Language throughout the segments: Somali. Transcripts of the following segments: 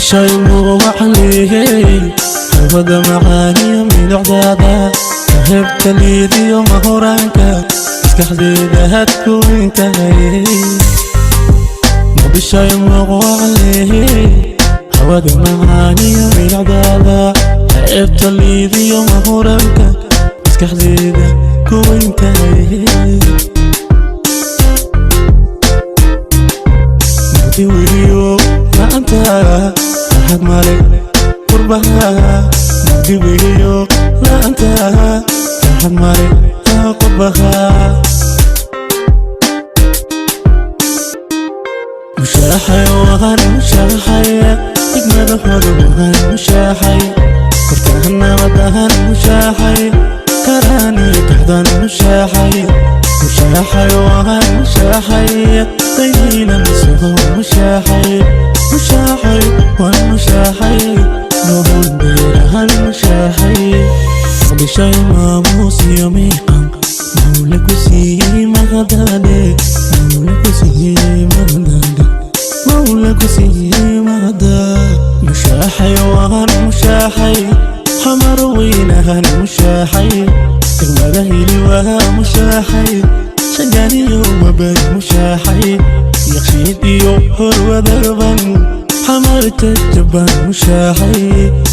Muqdishoy muuqacaliyey, hawada macaaniyo milicdaada, hebta liidiyo mahuraanka, maskaxdeeda had ku weyn tahay. Muqdishoy muuqacaliyey, hawada macaaniyo milicdaada, hebta liidiyo mahuraanka, maskaxdeeda ku weyn tahay. Mugdi weliyo la'aanta farxad male qurbaha. Mugdi weliyo la'aanta farxad male qurbaha. Mushaaxay waan mushaaxay, degmada hoda waan mushaaxay, kortahan nabadahan mushaaxay, karaaniyo kaxdan mushaaxay. Mushaaxay waan mushaaxay, dayniilan soo mushaaxay. Mushaaxay waan mushaaxay, nohon beerahan mushaaxay. Muqdishoy maamuus iyo miiqan mawla ku siiyey mahadade, mawla ku siiyey mahadade, mawla ku siiyey mahada. Mushaaxay waan mushaaxay, xamar weynahan mushaaxay, degmada hiliwaha mushaaxay, shaganiyo wabay mushaaxay, yaqshiid iyo horwadarban xamar jajaban mushaaxay,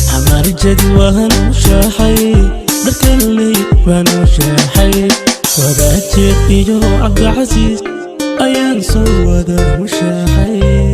xamar jadwahan mushaaxay, dharkaley baan mushaaxay, wadajeed iyo Cabdicasiis ayaan soo wada mushaaxay.